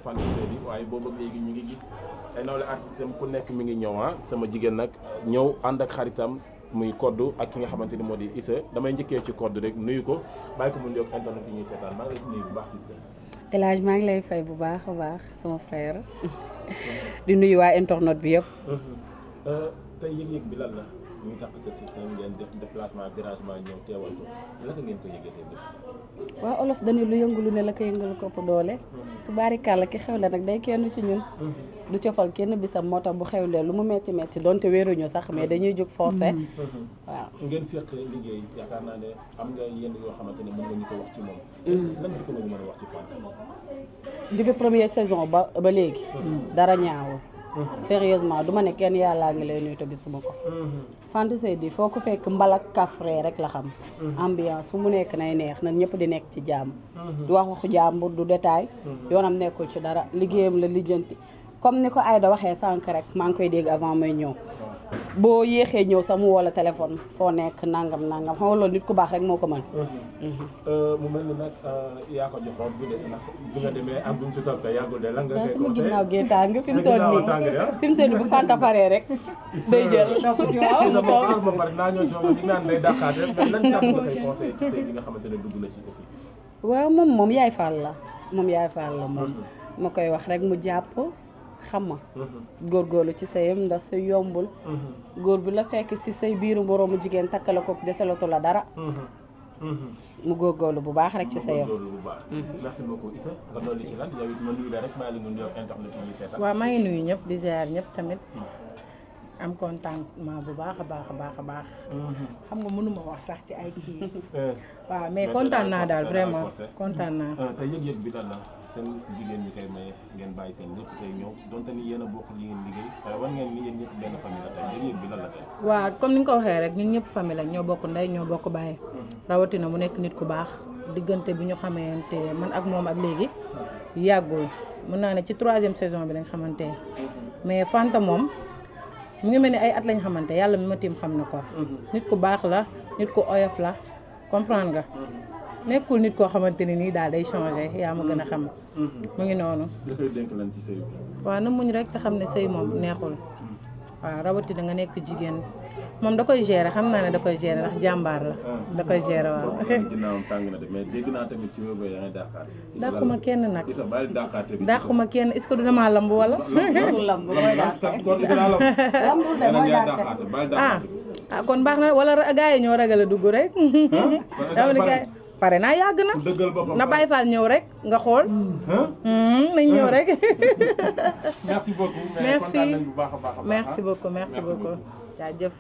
Fanta Seydi waaye boobu ak léegi ñu ngi gis ay nawle artiste am ku nekk mi ngi ñëw sama jigéen nag ñëw ànd ak xaritam muy Codou ak ki nga xamante ni moo di Issa damay njëkkee ci Codou rek nuyu ko bàyyi ko mu nuyoog internet yi ñuy seetaan maa ngi lay nuyu bu baax système. El Hadj maa ngi lay fay bu baax a baax sama frère di nuyu waa internet bi yëpp. tey yëg-yëg bi lan la ñu ngi tax sa système ngeen def déplacement dérangement ñëw teewal ko naka ngeen ko yëgee tey bés. waaw olof dañu lu yëngulu ne la ko yëngal ko ëpp doole. tubaarikàlla ki xewle nag day kenn ci ñun. du cofal kenn bisam moo tax bu xewlee lu mu metti metti donte wéeruñu sax mais dañuy jóg forcé. waaw ngeen seq liggéey yaakaar naa ne am nga yenn yoo xamante ne mën nga ñu ko wax ci moom. lan nga ko mën a wax ci Fanta. depuis première saison ba léegi. dara ñaawul. sérieusement du ma ne kenn yàllaa ngi lay nuyu te gisuma ko. Fanta Seydi foo ko fekk mbalak kafre rek la xam. ambiance su mu nekk nay neex na ñëpp di nekk ci jàmm. du wax waxu jàmbur du détail. yoonam nekkul ci dara liggéeyam la lijjanti. comme ni ko Aïda waxee sànq rek maa ngi koy dégg avant may ñëw boo yéexee ñëw sax mu woo la téléphone foo nekk nangam xam nga loolu nit ku baax rek moo ko mën. mu mel ni nag yaa ko joxoon bu dee ndax bi nga demee am bu ñu si toppee yàggul de lan nga koy sama ginnaaw gee tàng fi mu toll nii bu Fanta paree rek. day jël donc ci waaw mu toog ba pare naa ñëw ci moom ñu naan day dàqaate mais lan kàddu nga koy conseillé ci sëy bi nga xamante ne dugg na ci aussi. waaw moom yaay Fall la moom ma koy wax rek mu jàpp. xam ma góorgóorlu ci sëyam ndax sëy yombul góor bi la fekk si say biiru moroomu jigéen takkala ko desalatu la dara mu góorgóorlu bu baax rek ci sëyam. merci beaucoup Issa nga dolli ci lan yow it ma nuyu la rek maa ngi leen di nuyu internet yi ñuy seetaan. waaw maa ngi nuyu ñëpp di ziar ñëpp tamit am contentement bu baax a baax xam nga mënuma wax sax ci ay kii waaw mais kontaan naa daal vraiment kontaan naa. tey yëg-yëg bi lan la seen jigéen ñi koy maye ngeen bàyyi seen lépp tey ñëw donte ni yéen a bokk li ngeen liggéey war ngeen ni yéen ñëpp benn famille la tey yëg-yëg bi lan la tey. waaw comme ni nga ko waxee rek ñun ñëpp famille la ñoo bokk ndey ñoo bokk bàyyi rawatina mu nekk nit ku baax diggante bi ñu xamante man ak moom ak léegi yàggul mën naa ne ci 3e saison bi lañ xamante mais Fanta moom mu ngi mel ni ay at lañ xamante yàlla mi ma tiim xam na ko nit ku baax la nit ku oyof la comprendre nga nekkul nit koo xamante ne nii daal day changé yaa ma gën a xam mu ngi noonu. da koy dénk lan ci sëy bi. waaw na muñ rek te xam ne sëy moom neexul waaw rawatina nga nekk jigéen moom da koy gérer xam naa ne da koy gérer ndax jàmbaar la da koy gérer waaw. ginnaawam tàng na de mais dégg naa tamit ci wéy yaa ngi dàqaat. dàquma kenn nag. Issa bàyyi dàqaate bi. dàquma kenn est-ce que du damaa lamb wala. lamb mooy ah kon baax na wala gars yi ñoo ragal a dugg rek. dama ni gars pare naa yàgg na. na Baye Fall ñëw rek nga xool. nañ ñëw rek. merci beaucoup. merci beaucoup jaajëf.